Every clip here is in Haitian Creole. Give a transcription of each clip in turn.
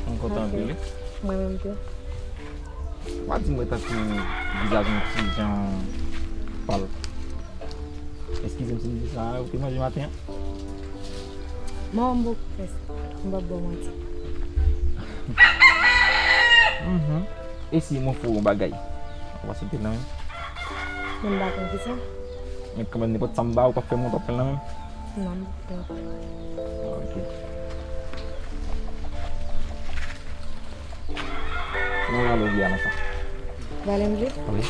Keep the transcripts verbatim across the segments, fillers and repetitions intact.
M kontan anpil, wi. Mwen menm tou. Ou pa di m wè tankou vizaj ou ti jan pal. Eskize m si m di sa, ou te manje maten an? Mwen, m poko fè sa. M p ap ba w manti. Mhm. E si m ofri w yon bagay? Ou pa sot nan men m? Men m pa konn kisa. Men kanmenm, nenpòt sa m ba ou, w p ap fè m, w p ap fè l nan men m? Non, m p ap fè l. Ah, ok. Mwen vale w vye a nan sa. Vale m vye? Wi.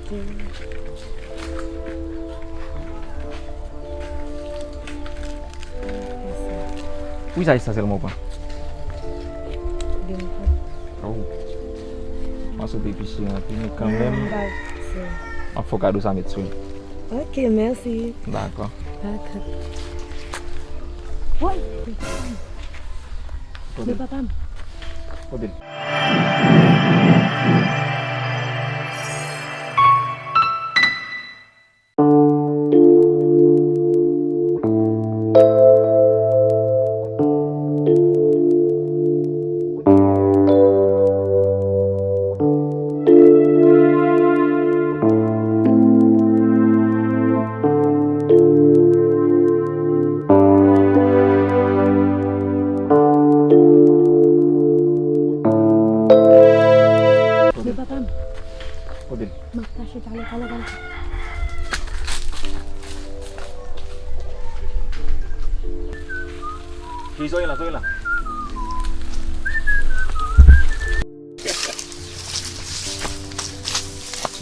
Ok. Mèsi. Wi, sa, sa sèlman w pran? De m pran. Oh. Mwen sot epi cheri anpil, men kanmenm. Non, m pa se. M ap fè w kado sa, met sou li. Ok, mèsi. Dakò. Dakò. Woy! Kote l? Men papa m. Kote l? Men papa m. Kote l? M ap kache, talè, talè, talè. Ki sa w ye la, sa w ye la?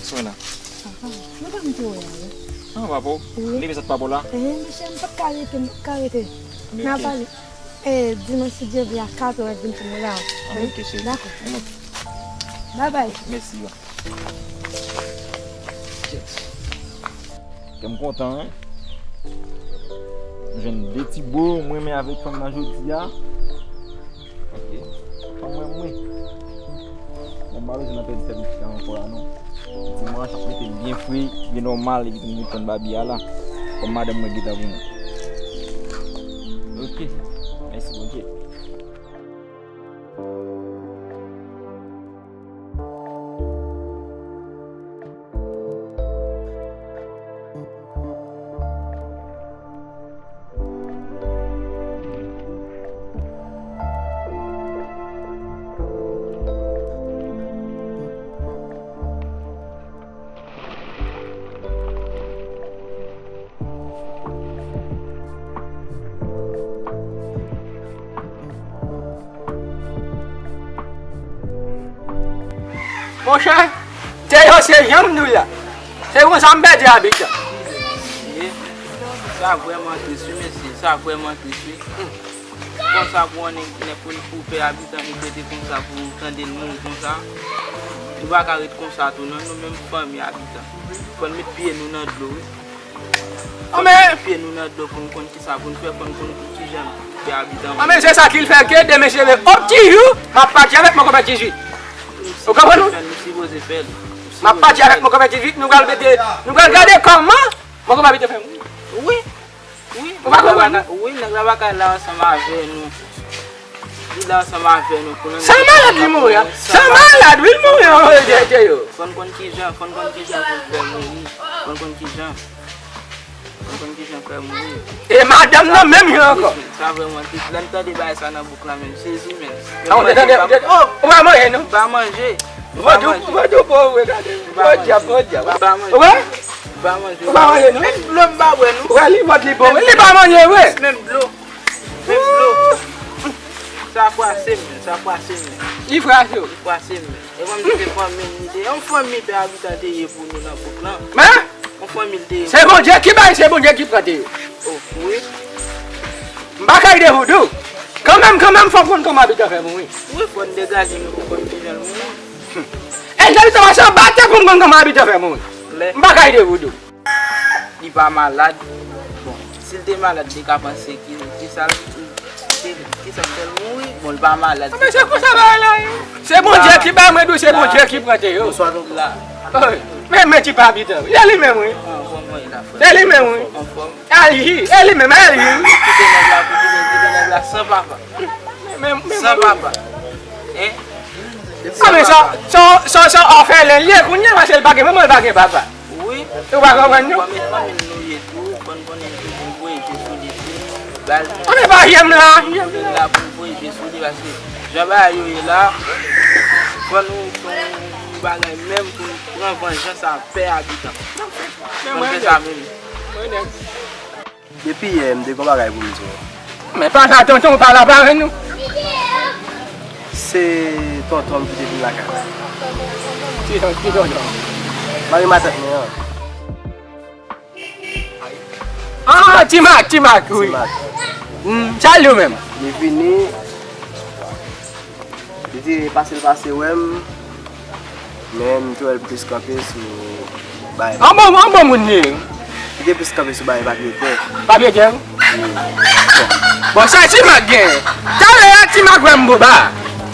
Sa w ye la? Papa, nou pa m te wè a, wi. An, papa w? Wi. Leve sa t papa w la? Eh, mesye, m p ap ka rete, m p ap ka rete. N a pale. Eh, dimanch, si Dye vle, a kat è, w ap vin pou mwen la. Ah, ok, cheri. Dakò. Bye bye. Mèsi, wa. Kè m kontan, wi. M jwenn de ti bo, m renmen avèk fanm nan jodi a. Ok. Fanm mwen, mwen. Bon, m pa bezwen nan pèdi tèt m chita ankò la, non. Dimanch, ap mete l byen fre, byen nòmal, epi pou m vin tann Babi a la. Kòm madanm mwen gentan vini. Ok. Mèsi, Bondye. Monchè, deyò se jan m di w la. Se konsa m pèdi abit la. Sa vrèman tris wi, mesye. Sa vrèman tris wi. Konsa pou w nèg, nèg pou, pou pè Abitan li trete konsa, pou tande l mouri konsa. Nou pa ka ret konsa tou non, nou menm fanmi Abitan. Fò n met pye nou nan dlo wi. Fò n met pye nou nan dlo pou n konn kisa pou n fè, fò n konn pou kijan pè Abitan. Anben, se sa ki fè ke demen se le op ti jou, m ap pati avèk mwen konpè dizuit. Ou konprann? Nou sipoze fè l. M ap pati avèk mwen konpè dizuit, nou pral mete, nou pral gade kòman mwen konpè Abitan fè mouri. Wi. Wi, ou pa konprann non? Wi, nèg la pa ka la ansanm avè nou. Li la ansanm avè nou pou nou. Sa malad li mouri a. Sa malad wi, li mouri an deyò. Fò n konn kijan, fò n konn kijan pou n fè mouri. Fò n konn kijan. Fò n konn kijan fè mouri. E madanm nan menm jan ankò. Sa vrèman tris. Lè m tande bagay sa nan bouk la menm, sezi menm. Ou pa manje non? M pa manje. Vodou, vodou bon vre, gade. Bon dyab, bon dyab. Ou wè? M pa manje. Ou pa manje non? Menm dlo m pa bwè non. Ou wè li vòt li bon, li pa manje vre. Menm dlo. Menm dlo. Sa fwase m, sa fwase m. Li fwase w? Li fwase m. E kòm si se fanmi m li te ye. Yon fanmi pè Abitan te ye pou nou nan bouk lan. Men? Yon fanmi l te ye. Se Bondye ki bay, se Bondye ki pran te ye. Oh, wi. M pa ka ede vodou. Kanmenm, kanmenm, fò n konn kòman Abitan fè mouri. Wi, fò n degaje nou pou konn kijan l mouri. E n Abitan pa se yon batè pou n konn kòman Abitan fè mouri. M pa ka ede vodou. Li pa malad. Bon, si l te malad, li ka panse ki, ki sa l, ki, ki sa k fè l mouri. Bon, li pa malad. Men se konsa bagay la ye. Se Bondye ki bay mwen dou, se Bondye ki pran te yo. Bonswa, doktè. Oy. Men, men ti pa bitan. E li menm, wi. Anfòm, mwen la, frè. E li menm, wi. Anfòm. E li, e li menm, e li, wi. Kite nèg la, kite nèg la san papa. Men, men, men, san papa. Hein? A, men sa, sa, sa, sa òfelen li ye kounye a, paske li pa gen manman, li pa gen papa. Wi. Ou pa konprann, non? Kòm e fanmi nou ye tou, fò n konnen nou voye je sou li tou. Ba l. A, men pa yèm la. Vin la pou voye je sou li, paske jan bagay yo ye la, fò nou fè yon bagay menm pou n pran vanjans a pè abitan. Fò n fè sa menm. Depi yè, m te gon bagay pou m di w. Men pa sa, tonton, ou pa la parenn nou. Se tonton m ki te vin lakay la. Ki ton-, ki tonton? Mari matant mwen an. Ah, Ti Mak, Ti Mak, wi. Ti Mak. Hmm, sa l di w menm? Li vini, li te pase, l pase wè m, men m te wè l plis kanpe sou bay. An bon, an bon moun li ye. Li te plis kanpe sou bay papye tè. Papye tè? Wi. Bon, sa Ti Mak gen. Talè a Ti Mak wè m bouba.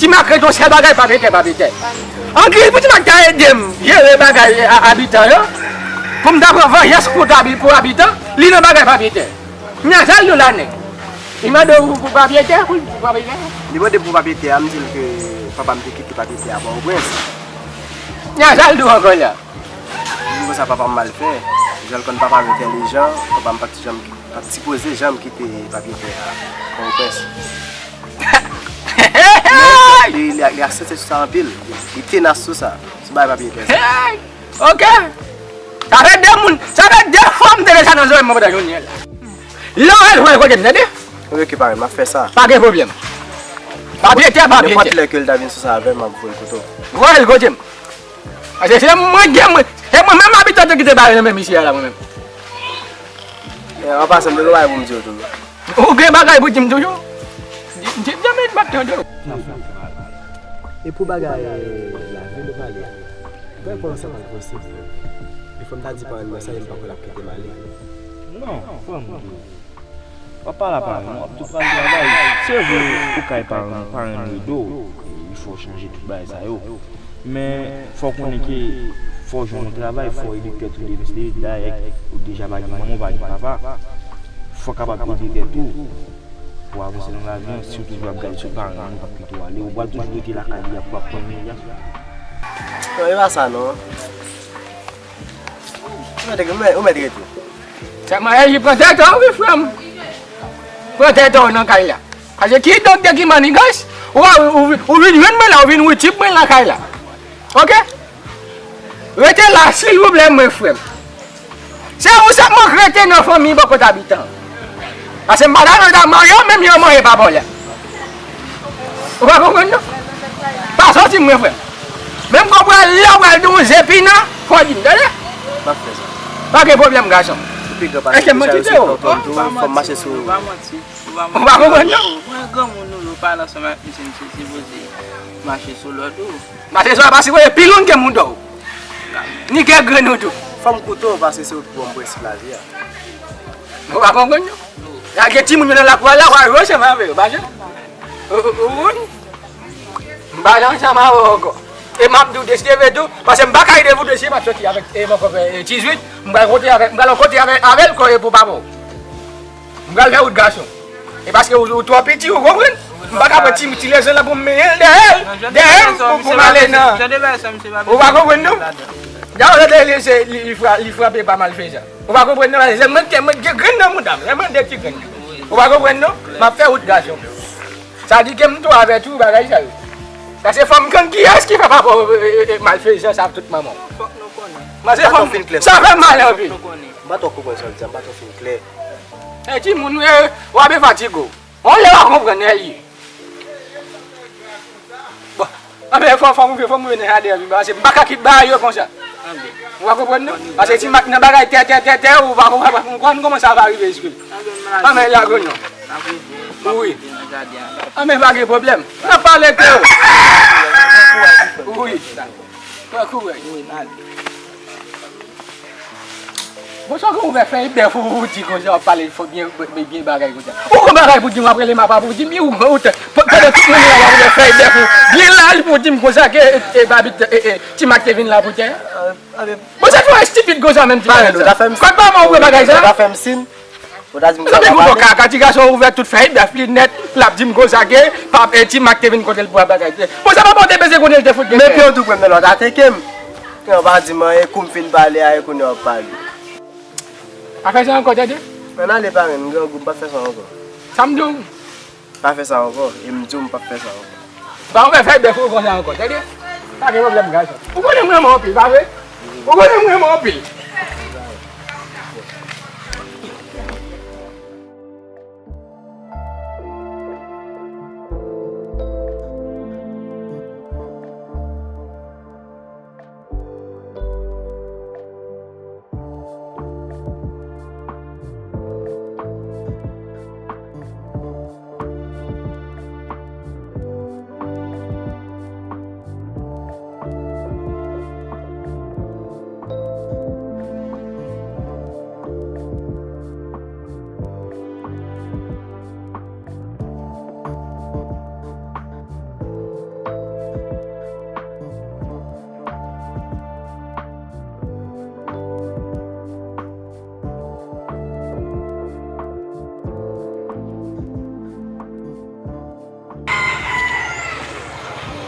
Ti Mak rete yon sèl bagay, papye tè, papye tè. An kriz pou Ti Mak ta ede m jere bagay a, abitan yo. Pou m ta pran vanjans pou ta, pou abitan, li nan bagay papye tè. Kounya sa l di w la nèg. Li mande w pou papye tè, pou, pou papye tè. Li mande pou papye tè a, m di l ke papa m te kite papye tè a Pòtoprens. Kounya sa l di w ankò la. Li di konsa papa m mal fè. Jan l konn papa m entèlijan, papa m pa t janm, pa t sipoze janm kite papye tè a Pòtoprens. Men li, li, li asiste sou sa anpil. Li tenas sou sa, sou bagay papye tè sa. Ok. Sa fè de moun, sa fè de fwa m tande sa nan zòrèy mwen pandan jounen an la. Lè w al jwenn kote m, tande? Ou rete pare, m ap fè sa. Pa gen pwoblèm. Papye tè, papye tè. Nenpòt lè ke l ta vin sou sa avè m, m ap voye kote w. Voye l kote m. Paske se mwen gen, mwen, se mwen menm abitan ki te bare nan men misye a la, mwen menm. Eh, an pasan, m te gen bagay pou m di w tou. Ou gen bagay pou di m toujou? Di, di, di, men m ap tande w. E pou bagay, eh, lavi nou pale a, mwen panse sa pral posib. E fò m ta di parenn mwen sa, e m pa kwè l ap kite m ale. Non, fò m di w. W ap pale a parenn ou, w ap tou pral travay. Se vre, ou kay parenn ou, parenn ou ede w, e, li fè w chanje tout bagay sa yo. Men, fò w konnen ke fò w jwenn yon travay, fò w ede tèt ou depi se dayè ou deja pa gen manman, ou pa gen papa. Fò w kapab ede tèt ou pou w avanse nan lavi an, si w toujou ap gade sou parenn ou k ap kite w ale, ou pral toujou rete lakay li a pou w ap pran imilyasyon. Non, e pa sa non. Ou mèt, ou mèt, ou mèt rete. Sèlman, Eli, pran tèt ou, wi, frè m. Pran tèt ou nan kay la. Paske kidonk de ki manigans, ou, ou, ou, ou vin jwenn mwen la, ou vin witip mwen lakay la. Ok? Rete la, silvouplè, mwen, frè m. Se ou sèlman k rete nan fanmi bò kot abitan. Paske m pa ta nan ta marye, menm jan w marye pa bò la. Ou pa konprann non? Pa sòti mwen, frè m. Menm ke w pral, lè w pral di yon zepina, fò w di m, tande? M ap fè sa. Pa gen pwoblèm, gason. Ou pi gran pase m deja, yo se tonton m tou, fò m mache sou ou. Ou pa konprann non? Mwen granmoun ou, ou pale ansanm ak misye, misye sipoze mache sou lòd ou. Mache sou ou, paske w pi long ke mouda w. Ni ke grenn ou tou. Fò m koute w, paske se ou ki ban m prensip lavi a. Ou pa konprann non? Lage timoun yo nan lakou a la, w a jwe ansanm avè yo, pa jan? Ou, ou, ou, wi. M pa nan ansanm avè w ankò. E m ap di w deside vre tou, paske m pa ka ede pou deside m ap soti avèk, e, mon kòpè, e, dizwit, m pral kontre avèk, m pral kontre avèk, avè l kò e pou papa w. M pral fè wout gason. E paske ou, ou twò piti, ou konprann? M pa ka pran ti, ti lezon la pou m mennen l dèyè l, dèyè m pou, pou m ale nan. Ou pa konprann non? Dayè, lè li, se, li, li fra-, li frape pa malfejan. Ou pa konprann non? Lè mwen te, mwen gen grenn nan mouda m, lè mwen de ti grenn. Ou pa konprann non? M ap fè wout gason. Sa di ke m twò avèti w bagay sa yo. Sa se fanm gang kiyès ki fè papa w, e, e, e, malfejan sa tout manman w. Fòk nou konnen. Sa fè mal anpil. M pa twò konprann sa w di a, m pa twò fin klè. E timoun, e, w ap fatige w. On lè w a konprann, e li. Bon, anben, fò, fò m rive, fò m rive nan jaden an, paske m pa ka kit bagay yo konsa. Anben. Ou pa konprann non? Paske si m ak nan bagay tè, tè, tè, tè, ou pa, ou pa, ou pa konn kòman sa va rive espri. Anben, lage non. Wi. Anben, pa gen pwoblèm. N ap pale ke. Wi. Pran kouraj. Bon, sa w gen ouvè fèy bèf ou, ou di konsa, w ap pale fò byen, byen, byen bagay konsa. Ou gon bagay pou di m, w ap rele m apa pou di m, ou, ou, pandan tout moun la, w ap ouvè fèy bèf ou byen laj pou di m konsa ke, e, e, Babit, e, e, Ti Mak te vin la pou tè. Bon, sa fè w estipid konsa menm, ti bagay sa. Kòd pa mwen ou wè bagay sa? Ou ta fè m sin. Ou ta di m sa pa pale. Kaka, ti gason ouvè tout fèy bèf li nèt, l ap di m konsa ke, pa, e, Ti Mak te vin kote l pou bagay. Bon, sa pa pòte bezwen kote l te fout gen fèy. Men pye w tou pran nan lòt atake m. Ou pa di m anyen, kou m fin pale a, e kounye a w ap pale. Pa fè sa ankò, tande? Ann ale, parenn, m grangou, m p ap fè sa ankò. Sa m di w? Pa fè sa ankò, e m di w m p ap fè sa ankò. Pa fè fèy bèf ou konsa ankò, tande? Pa gen pwoblèm, gason. Ou konnen m renmen w anpil, pa vre? Ou konnen m renmen w anpil.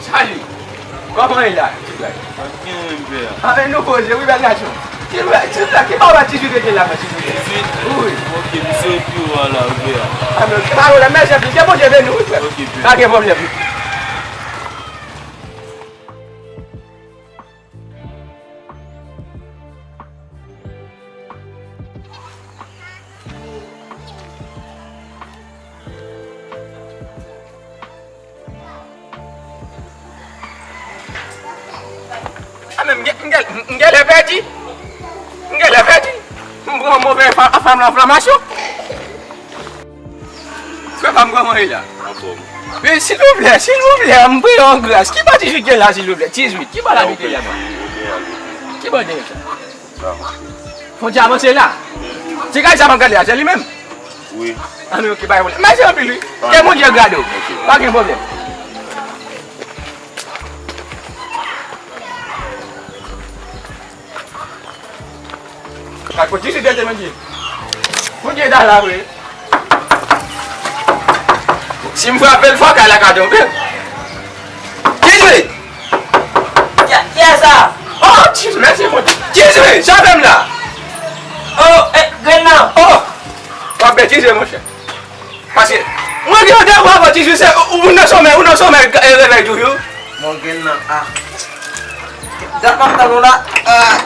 Salut! Kòman e la, ti frè? Ap byen, wi, pè. A, men nou poze, wi, bèl gason. Ti frè, ti frè, ki pa w la, ti frè, ki la, ti frè? Ti frè? Wi. Ok, misye pi wo a la, wi, pè. A, men, pa pwoblèm, mèsi anpil. Ke Bondye beni w, wi, frè. Ok, pè. Pa gen pwoblèm. A, men m gen, m gen, m genlè pèdi. M genlè pèdi. M pran move fa-, fanm nan enflamasyon. Frè pa m, kòman e la? Anfòm. Men silvouplè, silvouplè, m priye an gras. Ki bò ti Jwit gen la, silvouplè? Ti Jwit, ki bò l abite la? Ki bò l te ye sa? Fwontyè avanse la. Ti kay sa m ap gade a, se li menm? Wi. A, men ok, pa gen pwoblèm. Mèsi anpil, wi. Ke Bondye gade w. Ok. Pa gen pwoblèm. Ak ti Jwit, Bondye. Bondye ta la vre. Si m frape l fò, kay la ka tonbe. Ti Jwit! Kiyès sa? Oh, ti Jwit, mèsi, Bondye. Ti Jwit, sove m la. Oh, eh, grenn nan. Oh! W ap betize, monchè. Paske mwen gen yon devwa pou ti Jwit, se ou, ou nan somèy, ou nan somèy, eh, revèy toujou. Bon, grenn nan, ah. Dat m ap tann ou la. Ah.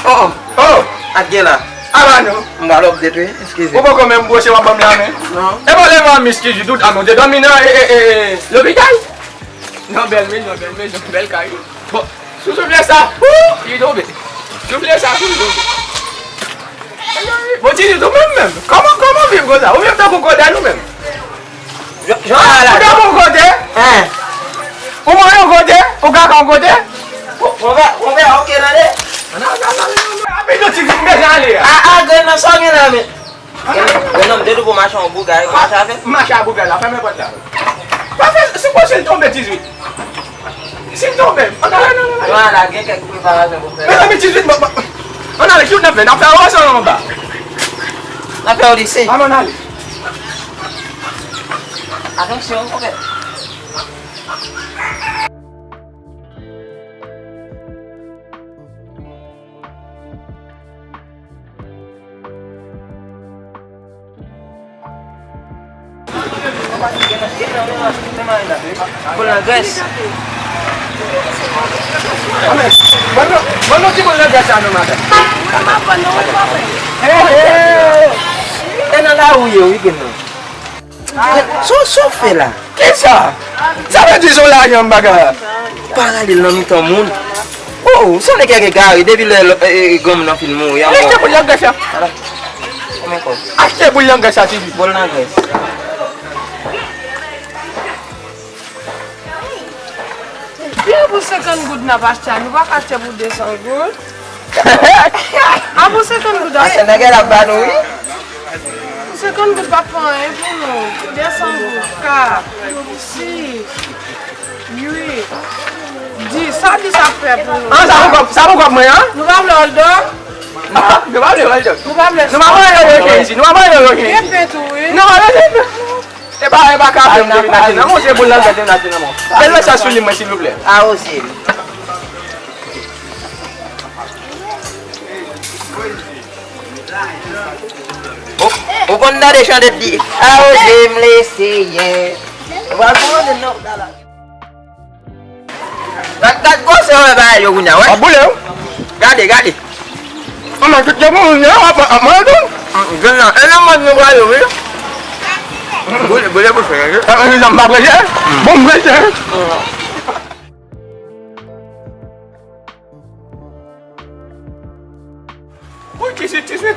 Oh, oh. Oh. Ak gen la. Aba non. M pral update, wi. Eskize. Ou poko menm bwose w ap ban m lamen? Non. E pa lè mwen miskiz dout a nou te dòmi nan, e, e, e, lopital. Non, bèl mezon, bèl mezon, bèl kay. Bon, sou soufle sa, wou, li tonbe. Soufle sa, wou, li tonbe. Bon, ti Jwit, ou menm menm. Kòman, kòman w viv konsa? Ou viv tankou koda nou menm. Jan, jan, ou dòmi yon kote? Hein? Ou manje yon kote? Ou kaka yon kote? Ou, ou vè, ou vè, ok, tande. Rapid non, ti Jwit, m bezwen ale a. A, a, grenn nan, sa w gen la, men? Grenn, grenn nan, m te di w pou mache yon bougay, mache avè. Mache a bougay la, fèmen pòt la. Pa fè, sipoze l tonbe, ti Jwit. Si l tonbe, ann ale, ann ale, ann ale. Ann ale, gen kèk preparasyon pou fè. Mezanmi, ti Jwit, bon, bon. Ann ale, ki w t ap fè? N ap fè yo ansanm anba. N ap fè yo desi. Ann, ann ale. Atansyon, ok. Bòl nan grès. Ban nou, ban nou ti bòl nan grès sa non, madanm. Hey, hey. E nan lari w ye, wi, grenn nan. Sa w, sa w fè la? Kisa? Sa vle di se yon lajan m bagay la? Pa rale l nan mitan moun. Oh, oh, se yon nèg ki egare depi lè, e, e, granmoun nan fin mouri. Achte boul nan grès la. Ala. Konbyen kòb? Achte boul nan grès la, ti Jwit. Bòl nan grès. Byen pou senkant goud n ap achte a, nou pa ka achte pou de san goud. A pou senkant goud a. Nèg la ba nou, wi. Senkant goud pa fè anyen pou nou. Desann goud, kat, sis, uit, dis. Sa dis ap fè pou nou? An, sa pou kòb, sa pou kòb mwen, an? Nou pa vle hòldò? Ah, nou pa vle hòldò. Nou pa vle. Nou pa vle hòldò isit. Nou pa vle hòldò isit. Gen pen tou, wi. Non, non, non, non. E pa, e pa ka fè m devinaje nan men w, se boul nan vè devinaje nan men w. Bèl mesaj sou li mwen, silvouplè. Awoze m. Ou, ou konn tande chante di, awoze m Leseyè. Ou pral pran de non, dala. Gad, gad gwosè wè bagay yo kounye a, wè. W ap boule, wi. Gade, gade. Manman, tout yo moun, yo, w ap, ap manje tou. Grenn nan, e nan manje nou pral yo, wi. Boule, boule pou fè, wi. Ah, ah, non, m pa prese. Bon, m prese. Bon, ti swit, ti swit.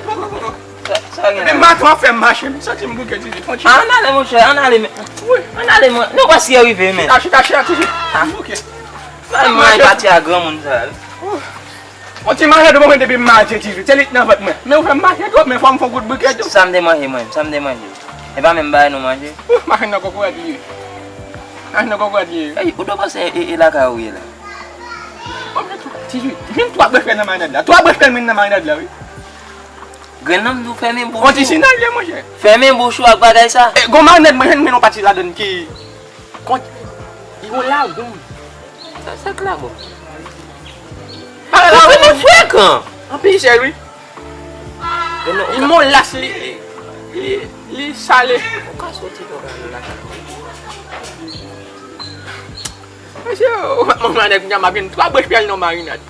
Sa, sa gen la? Men maten w ap fè m mache, m santi m bouke, ti swit. An, ale, monchè, an ale, men. Wi. An ale, mwen. Nou prèske rive, men. Chita, chita, chita, ti swit. Ah. Bouke. Mwen manje pati a granmoun sa. Yon ti manje tou mwen depi m mache, ti swit. Se li k nan vant mwen. Men ou fè m mache twòp, men fò m fè yon kout bouke tou. Sa m te manje, mwen, sa m te manje. E pa menm bagay nou manje. Machin nan kokorat li ye. Machin nan kokorat li ye. Ey, ou do panse e, e lakay ou ye la? Ti swit, jwenn twa brèf pèl nan marinad la. Twa brèf pèl mwen nan marinad la, wi. Grenn nan m di w fèmen bouch ou. On ti sinal ye, monchè. Fèmen bouch ou ak bagay sa. E, gon marinad mwen jwenn, men yon pati ladann ki kont, li gon lagon. Sa, sa k lagon? Ou vin frekan. Anpil sèl, wi. Li molas, li, li, li, li sale. Ou ka soti lè w pral lakay ou. Mesye, ou mèt manman nèg, m ap jwenn twa brèf pèl nan marinad.